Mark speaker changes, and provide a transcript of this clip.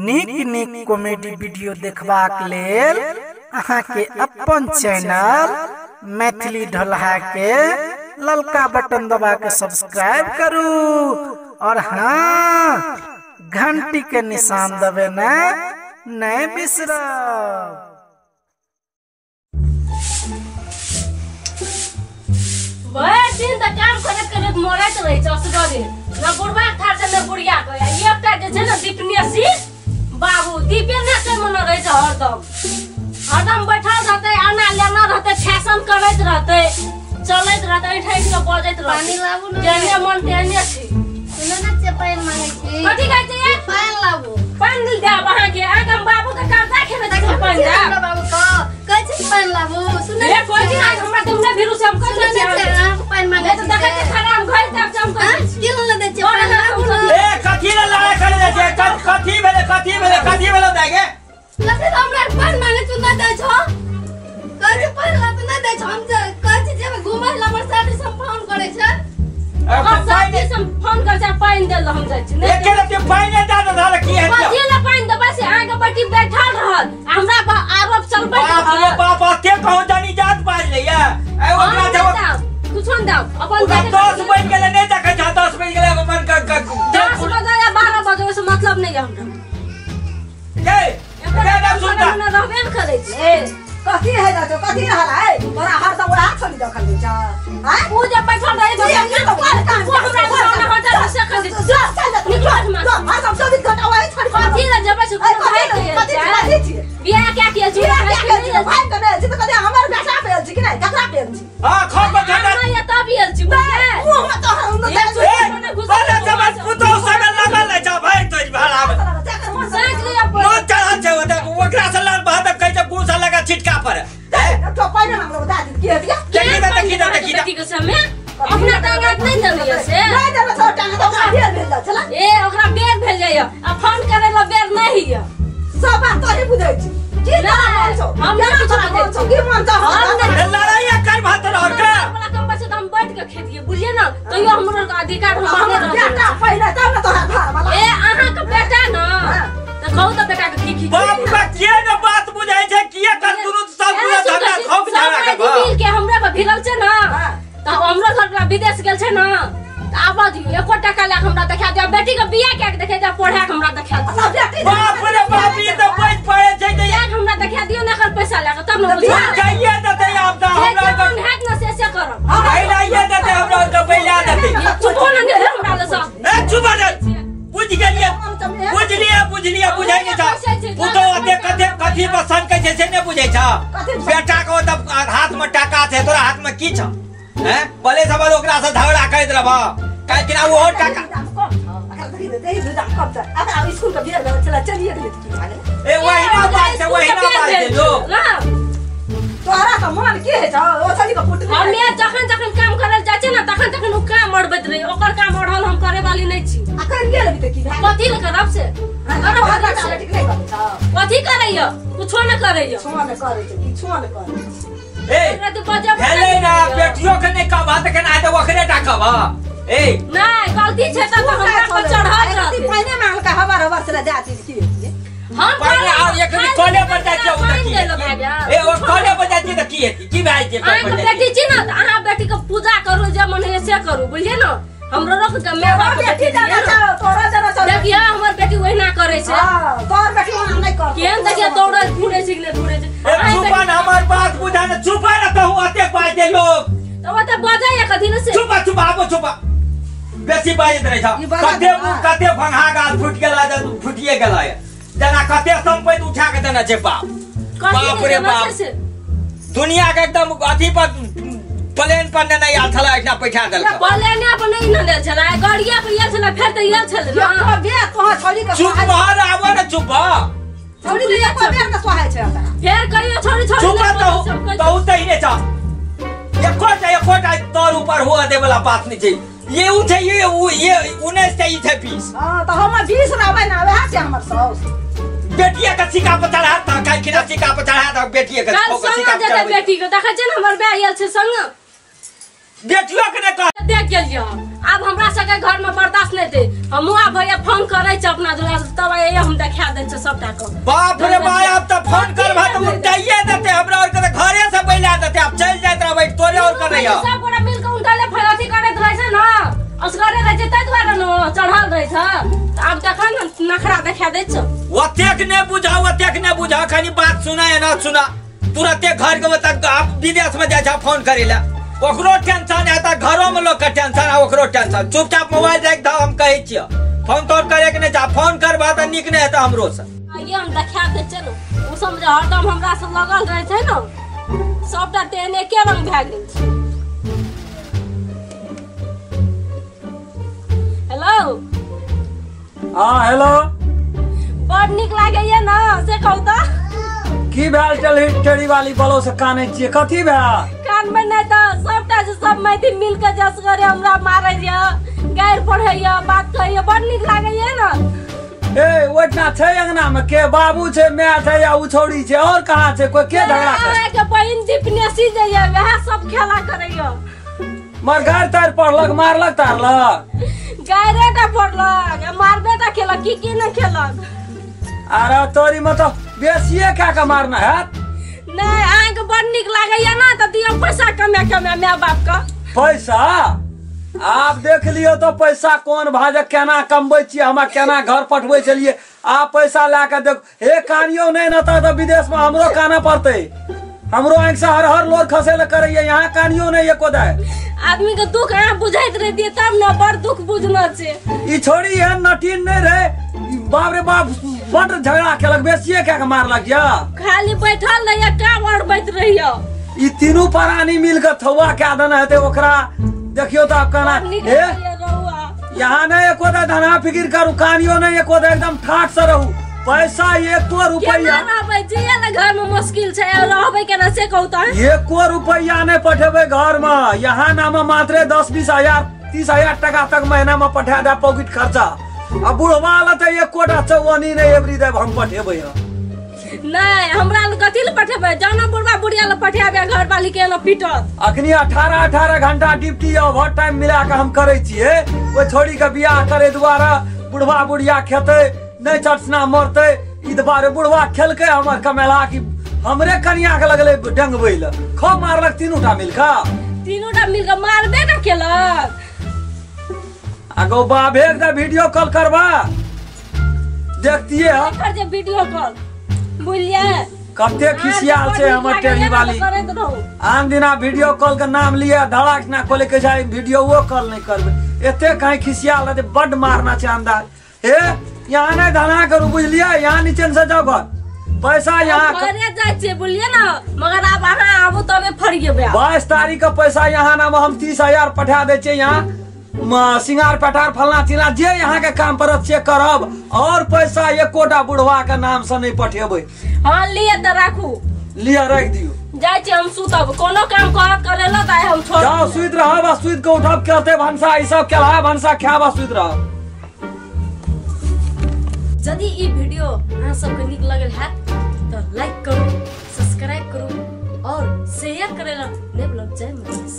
Speaker 1: नीक नीक comedy video देखबाक लेल अहाँ के अपन चैनल मैथिली ढोलहा के ललका बटन दबा के सब्सक्राइब करू और हाँ घंटी के निशान दबेना नहीं बिसरब।
Speaker 2: भरि दिन तऽ काम करैत करैत मरैत रहै छै असगरे, न बुढ़बा थार छै न बुढ़िया के। एकटा जे छै ने दीपनेसी बाबू दीपेने मन रहै छै, हरदम हरदम बैठल रहतै, आना लेना रहतै, फैशन करैत रहतै, चलैत रहतै, ऐठ ऐठ के बजैत रहतै।
Speaker 3: पानी लाबू ने,
Speaker 2: जेहने मन तेहने छै।
Speaker 3: सुनो ने से पानि मांगै छी।
Speaker 2: कथी कहै छै?
Speaker 3: पानि लाबू।
Speaker 2: पानि देब अहाँके? अहाँके हम बाबू के कर्जा खेने छी, पानि देब
Speaker 3: बाबू के कहै छी पानि लाबू। सुनै
Speaker 2: ए कोइ दिन आज हमरा तुमने भीरू से हम कहै छी
Speaker 3: अहाँके पानि मांगै
Speaker 2: छी, देखै छी खाना हम घर देब हम कहै छी
Speaker 3: की ल दै छी पानि लाबू।
Speaker 4: ए कथी ले लड़ाई करै जाइ छै? कथी भेलै कथी भेलै कथी भेलै दाइ गे?
Speaker 3: कथी हमरा पानि मांगै छी नै दै छौ? कहै छी पानि लाबू नै दै छौ। हम कहै छी जेबै घुमै लए, हमर साथी सब फोन करै छै।
Speaker 2: फोन कर पानि देल हम जाइ छी।
Speaker 4: एके रति पानि दे दे धाल की है?
Speaker 2: कथी ले पानि देबै से अहाँके बेटी बैठल रहत, हमरा पर आरोप चलबैत
Speaker 4: बाप रे बाप, के कहू जानी जात बाज लैया। ए ओकरा जब
Speaker 2: कुछो न दाउ अपन
Speaker 4: 10 बज गेलै नै देखै छ, 10 बज गेलै अपन
Speaker 2: 10 बजे या 12 बजे से मतलब नहीं है हमरा।
Speaker 4: के एकरा सुनता
Speaker 2: न रहबे न करै छै।
Speaker 5: कथी है जातो कथी रहल है तोरा हरदम ओरा छोड़ी दखल दै छ। हां
Speaker 2: उ जे बैठल रहै छै ओ हमरा खाना होटल से खा दै
Speaker 5: जा चल जा हरदम 24 घंटा वही छोड़ी
Speaker 2: कथी ले जेबै से
Speaker 5: भाई कथी कथी छी
Speaker 2: बियाह क्या किया छी
Speaker 5: भाई कने छी त कने हमर बेटा पे छी कि नै ककरा पे छी?
Speaker 4: हां खो पर झंडा
Speaker 2: नहीं तब आयल छी
Speaker 5: मुंह में तो हम न
Speaker 4: बड़ा जबर पुतो सगल लागल नै छ भाई तोज भाड़ा में
Speaker 2: सोच लिया
Speaker 4: न चढ़ल छै ओते ओकरा से लड़ भात कहै छै गुस्सा लगा छिटका पर।
Speaker 5: तो पानि हमरा बता दी की हतिया
Speaker 4: देखी दे देखी दे देखी
Speaker 2: बेटी के समय अपना टांगा नहीं देलियै से
Speaker 5: नहीं देले छ टांगा त ओकरा बेर भेल छला।
Speaker 2: ए ओकरा बेर भेल जाय आ फोन करे ला बेर नहीं हिय।
Speaker 5: सब बात तोही बुझै छी की तोरा मन छौ?
Speaker 2: हम नहीं
Speaker 5: तोरा मन छौ की मन छौ?
Speaker 4: हम लड़ाई कर भात रह के
Speaker 2: वाला कम बचे त हम बैठ के खेतिए बुझिए ना, तैयो हमरो अधिकार हम मांगे
Speaker 5: रहल। बेटा पहिले तब न तोरा घर वाला।
Speaker 2: ए अहाँ के बेटा न त कहू त बेटा के की की
Speaker 4: बाप का किए न बात बुझै छै किए कर दुनु सब पूरा झगड़ा खौक झगड़ा
Speaker 2: के मिल के हमरा पर भिड़ल छै ना त हमरो घर वाला विदेश गेल छै ना त आब दियौ एको टका लाख हमरा देखा दियौ, बेटी के बियाह के देखे जा पढ़ा के हमरा देखा दियौ।
Speaker 4: बाप रे बाप ई त पैस पड़े छै त
Speaker 2: यार हमरा देखा दियौ ना एखन पैसा लाके तब न बुझब।
Speaker 4: जाइए देतै आब त हमरा
Speaker 2: मन हैत न से से करब
Speaker 4: बैलाइए देतै हमरा के बैला देतै।
Speaker 2: चुपो न ने हमरा ले सब।
Speaker 4: ए चुप रे बुझ गेलिए बुझलिए बुझलिए बुझै नै छ पुतो ओते कथे कथी पसंद के छै से नै बुझै छ। बेटा के ओत हाथ में टाका छै तोरा हाथ में की छ? हैं भले सबल ओकरा से झगड़ा करैत रहब काहे कि ना ओहो टाका
Speaker 5: अखन देखी दे देही दुदा कब त अखन स्कूल के बेर भेल चला चलिए गेलै की भागे।
Speaker 4: ए वही ना बात छै वही ना बात छै लोग
Speaker 5: तोरा त मन की है छ ओ छली के पुट
Speaker 2: हमे जखन जखन काम करल जाइ छै ना तखन तखन उ काम अड़बैत रही, ओकर काम अड़ल हम करे वाली नहीं छी।
Speaker 5: अखन गेल अभी त की भागे
Speaker 2: कथी ले करब से करब
Speaker 5: ठीक नहीं करै छ
Speaker 2: कथी करैय कुछो न करैय
Speaker 5: छो न करै छै किछो न करै
Speaker 4: ए भेलै ना बेटियो के नै कहबा त केना हेतै ओकरे टा कहबा। ए
Speaker 2: नै गलती छै त हमरा पर चढ़ल रहतै।
Speaker 5: पहिने मांगलका हबर हबर से जा चीज की हेतियै
Speaker 2: हम
Speaker 4: पहिने और एक दिन कॉले पर जाइ छियै
Speaker 2: पानि देलो भए गेल।
Speaker 4: ए ओ कॉले पर जाइ छियै त की हेतै की भए जेतै?
Speaker 2: अहाँ के बेटी छी ना त अहाँ बेटी के पूजा करू जे मन है से करू बुझलियै ना। हमरो रख के my बाप
Speaker 5: बेटी जाना छौ तोरा जाना छौ
Speaker 2: देखिए हमर बेटी ओहिना करै छै।
Speaker 5: हां तोर बेटी ओना नै कर
Speaker 2: केहन देखिए दौड़ै घुरै छै कि नै घुरै छै।
Speaker 4: ए चुपा न हमर बात बुझा न चुपा न कहू अते बाज दे लोग
Speaker 2: त ओते बजै कथी न से
Speaker 4: चुपा चुपा आबो चुपा बेसी बाजैत रहै छ। कते कते भंगा गाछ फुटि गेला फुटिए गेला जेना कते संपत्ति उठा के देने छै बाप। बाप रे बाप दुनिया के एकदम अथी पर प्लेन पर नेने आयल छलै एकटा बैठा देलक।
Speaker 2: प्लेन पर नहीं नेने छलै गाड़िया पर आयल छलै फेर त आयल छलै
Speaker 5: ना बे तोहा छोड़ी के
Speaker 4: चुप भऽ आबो ने चुप भऽ
Speaker 5: छोड़ी के एको बेर के सोहाय छै ओकरा
Speaker 2: फेर कहियो छोड़ी छोड़ी
Speaker 4: चुप त तहु त ही नै छ एकोटा एकोटा तोर ऊपर हुआ दे वाला बात नहीं छै। ये उ छै ये उ ये 19 छै ई छै 20।
Speaker 5: हां त हमर 20 रहबै ना वएह छै हमर साउस।
Speaker 4: बेटिया के सिक्का पर चढ़ा त काहे कि ना सिक्का पर चढ़ा त बेटिया के सिक्का पर चढ़ा
Speaker 2: बेटी के देखै छै न हमर बे आयल छै संग
Speaker 4: बेटियो के नै कह
Speaker 2: देख गेलियो आब हमरा सबके घर में बर्दाश्त नहीं थे। हम मुआ भैया फोन करे छै अपना दुआ से तब आइए हम देखा दै छै सबटा को।
Speaker 4: बाप रे बाप आब त फोन करबा त उल्टाइए देते हमरा और के घरे से बैला देते। आब चल जाइत रहबै तोरे और के नहीं।
Speaker 2: सब गोरा मिल के उल्टाले फरती करैत रहै छै न असगरे रहै छै तै दुआरे न चढ़ल रहै छै। आब देखा न नखरा देखा दै छै।
Speaker 4: ओतेक ने बुझा ओतेक ने बुझा खाली बात सुना या ना सुना तुरंते घर के बता आप विदेश में जाय छ फोन करेला ओकरो टेंशन आता घरों में लोग के टेंशन आ ओकरो टेंशन। चुपचाप मोबाइल राख दो हम कहै छियो फोन तोर करे के नहीं जा फोन करबा त नीक नहीं हेतौ हमरो से।
Speaker 2: ये हम देखा दै छै न ओ सब जे हरदम हमरा से लगल रहै छै न सबटा तेहन एके रंग भए गेल छै। हेलो।
Speaker 6: हाँ हेलो।
Speaker 2: बड़ नीक लागैया न से कहू त
Speaker 6: की भेल टेढ़ी वाली बलो से कानै छियै कथी भेल?
Speaker 2: कान में नहीं त सबटा जे सब मैथिल मिल के जस करे हमरा मारैया गारि पढ़ैया बात कहैया बड़ नीक लागैया न।
Speaker 6: ए ओतना छै अंगना में के बाबू छै my छै या उ छौड़ी छै और कहाँ छै कोई के झगड़ा करे?
Speaker 2: अहाँ के बहिन दीपनेसी जे ये वएह सब खेला करैया।
Speaker 6: मर गारि तार पढ़लक मारलक तारलक?
Speaker 2: गाइरे टा पढ़लक मारबे टा खेलक की की न खेलक।
Speaker 6: अरे तोरी मतलब बेसिए क्या का मारना है?
Speaker 2: नहीं अहाँ के बड़ नीक लागैया ना त दियौ पैसा कमे कमे my बाप का
Speaker 6: पैसा। आप देख लियो तो पैसा कौन भाजक केना कमबै छियै हमरा केना घर पठबै छलियै। आप पैसा ला के देख हे कानियो नहीं न त विदेश में हमरो काना पड़तै हमरो आँखि से हर हर लोर खसे ल करैया यहाँ कानियो नहीं एको दाय।
Speaker 2: आदमी के दुख अहाँ बुझैत रहितियै तब न बड़ दुख बुझना छै।
Speaker 6: ई छोड़ी एहन नटीन नहीं रहे बाप रे बाप बड़ झगड़ा केलक बेसिए क्या के मारलक या
Speaker 2: खाली बैठल रहिया काम अड़बैत रहिया।
Speaker 6: ई तीनू प्राणी मिल के थौआ क्या देना हेतै ओकरा देखियो त आब केना हे यहाँ नहीं एको दा धना फिकिर करू कानियो नहीं एको दा एकदम ठाठ से रहू पैसा एको रुपैया
Speaker 2: रहबै जिए ने घर में मुश्किल छै रहबै केना से कहू त
Speaker 6: एको रुपैया नहीं पठेबै घर में। यहाँ नाम मात्र 10-20 हजार 30 हजार टका तक महीना में पठा दे पॉकेट खर्चा। अब बुढ़वा ला त एकोटा चौवनी नहीं एवरी देब हम पठेबै।
Speaker 2: नहीं हमरा ल कथी ल पठेबै जाना बुढ़वा बुढ़िया ल पठेबै घर वाली के न पीटत।
Speaker 6: अखनी 18-18 घंटा ड्यूटी ओवर टाइम मिला के हम करै छियै ओइ छोड़ी के बियाह करे दुआरा बुढ़वा बुढ़िया खेतै नहीं चटना मरतै ई दुआरे बुढ़वा खेलकै हमर कमेला की हमरे कनिया के लगलै डंगबै ल खो मारलक तीनूटा मिलका
Speaker 2: तीनूटा मिलके मारबे न केलक।
Speaker 6: आगो बाप एक दा वीडियो कॉल करबा देखतिए
Speaker 2: कर जे वीडियो कॉल बुझलिए
Speaker 6: कते खिसियाल छै हमर टेढ़ी वाली। आन दिना वीडियो कॉल के नाम लिए धड़ाक ना खोले के जाय वीडियो वो कॉल नहीं करबे एते कहीं खिसियाल रहते बड मारना छै अंदाज। हे यहाँ नहीं धना करू बुझलिए यहाँ नीचे से जाओ घर पैसा यहाँ
Speaker 2: घरे जाय छै बुझलिए ना मगर आब अहाँ आबू तबे फरियेबै।
Speaker 6: 22 तारीख के पैसा यहाँ नाम हम 30,000 पठा दै छियै यहाँ सिंगार पटार फलना चिलना जे यहाँ के काम पर चेक करब और पैसा एकोटा बुढ़वा के नाम से नहीं पठेबै।
Speaker 2: हाँ लिए त राखू
Speaker 6: लिए रख दियो
Speaker 2: जाय छी हम सुतब कोनो काम करत करेला त हम छोड़
Speaker 6: जाओ सुत रहब सुत के उठब करते भनसा ई सब केलहा भनसा खाबा सुत रहब।
Speaker 2: यदि ई वीडियो अहाँ सबके नीक लगल हैत त लाइक करू सब्सक्राइब करू और शेयर करेला नहीं भूलब। जय मधेश।